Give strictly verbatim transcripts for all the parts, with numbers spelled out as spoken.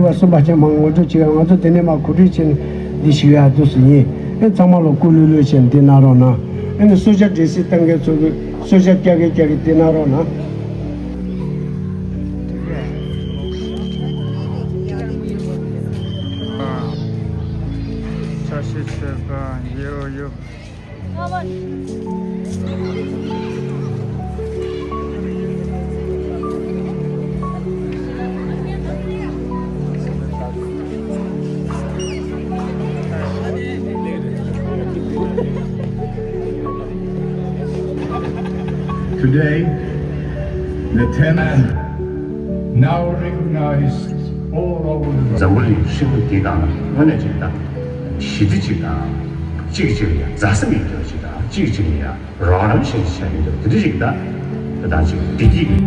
པ་གསུམ་པ་ཅན་མ་ངོ་སྤྲོད་བྱེད་ཡ། ང་ཚོ་དེ་ནས་མ་གོ་སྒྲིག་བྱས་ནས་འདི་ཞུ་ཡ་འདུག་སེ་ཡིན། ཨེ་ཚང་མ་ལ་སྐུ་ལྷོད་ལྷོད་བྱས་ནས་འདི་གནང་རོགས་གནང་། ཨེ་ནི་གསོལ་ཇ་འབྲས་སིལ་བཏང་མཁན་ཚོ་གིས་གསོལ་ཇ་རྒྱག་གི་རྒྱག་གི་འདི་གནང་རོགས་གནང་། ཆ་ཤས་ཆོད་པ་ཡོད་ཡོད། Today, the tenth now recognized all over the world. འཛམ་བུ་གླིང་ཧྲིལ་པོ་འདི་དང་དངོས་གནས་གཅིག་དང་། ཞི་བདེ་གཅིག་དང་། གཅིག་གཅིག་ལ་ཡང་མཛའ་བརྩེ་ཡོད་རྒྱུ་གཅིག་དང་། གཅིག་གཅིག་ལ་ཡང་རོགས་རམ་བྱེད་བྱ་ཡོད་རྒྱུ་དེ་འདྲ་ཞིག་དང་། དེ་དང་གཅིག་བདེ་སྐྱིད།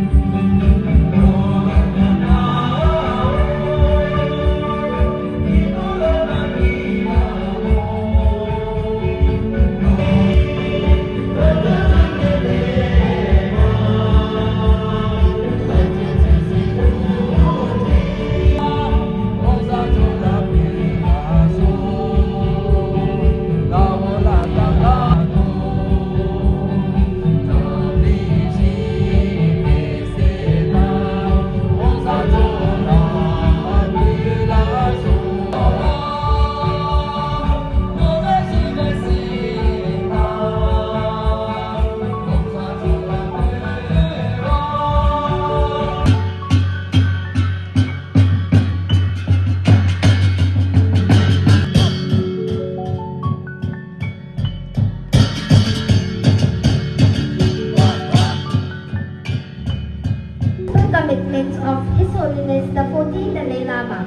Commitments of His Holiness the fourteenth Dalai Lama।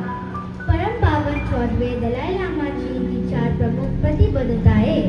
परम पावन चौदहवें दलाई लामा जी की चार प्रमुख प्रतिबद्धताएं।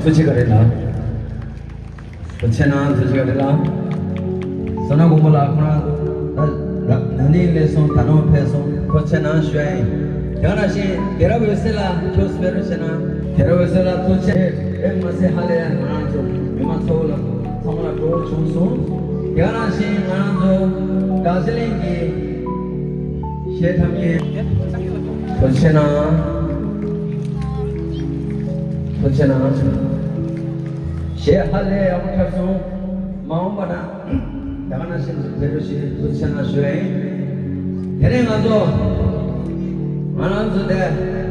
ཐུགས་རྗེ་ཆེ་ག་རེ་ལ། ཐུགས་རྗེ་གནང་། ཐུགས་རྗེ་གནང་། བསོད་ནམས་མགོན་པོ་ལགས་ཁོ་རང་ད་ན་ནིང་སླེབས་སོང་། ད་ནངས་ཕེབས་སོང་། ཐུགས་རྗེ་གནང་ཞུ་ཡ་ཡིན། དེ་ག་ནང་བཞིན་རྒྱལ་རབས་འོད་ཟེར་ལགས་ཁྱོད་སྤེལ་རོགས་བྱས་ན། རྒྱལ་རབས་འོད་ཟེར་ལགས་ཐུགས་རྗེ་ཆེ། དེ་མ་ཟད་ཧ་ལས་ཡ་ང་རང་ཚོ་མི་མང་ཚོ་ལ་ཚང་མ་ལ་སྤྲོ་བོ་བྱུང་སོང་། དེ་ག་ནང་བཞིན་ང་རང་ཚོ་དགའ་ཚལ་གླིང་གི་གཞས་འཁྲབ་མཁན་ཐུགས་རྗེ་གནང་། ཐུགས་རྗེ་གནང་། གཞས་ཧ་ལས་ཡག་པོ་འཁྲབ་སོང་། མ་འོངས་པ་ན་ད་ག་ནང་བཞིན་དུ་འཕེལ་རོགས་ཞེས་ཐུགས་རྗེ་གནང་ཞུ་ཡ་ཡིན། དེ་ནས་ང་ཚོ་ ང་རང་ཚོ་དེ་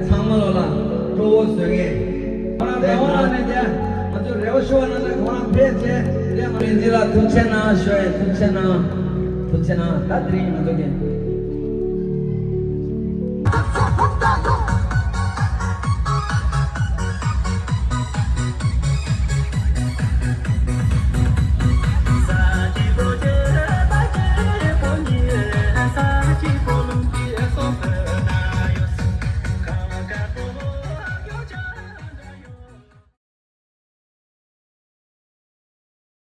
ཚང་མ་ལོ་ལ་སྤྲོ་བོ་བཟོས་ངེས། ཁོ་རང་རང་དབང་ལ་གནས་ཏེ་ང་ཚོ་རེ་བ་ཤོར་བ་ན་ལ་ཁོ་རང་ཕེབས་བྱས་དེ་ང་རེ་འདི་ལ་ཐུགས་ཆེ་གནང་ཞུ་ཡས། ཐུགས་ཆེ་གནང་། ཐུགས་ཆེ་གནང་། ད་དེ་རིང་ང་ཚོ་གི་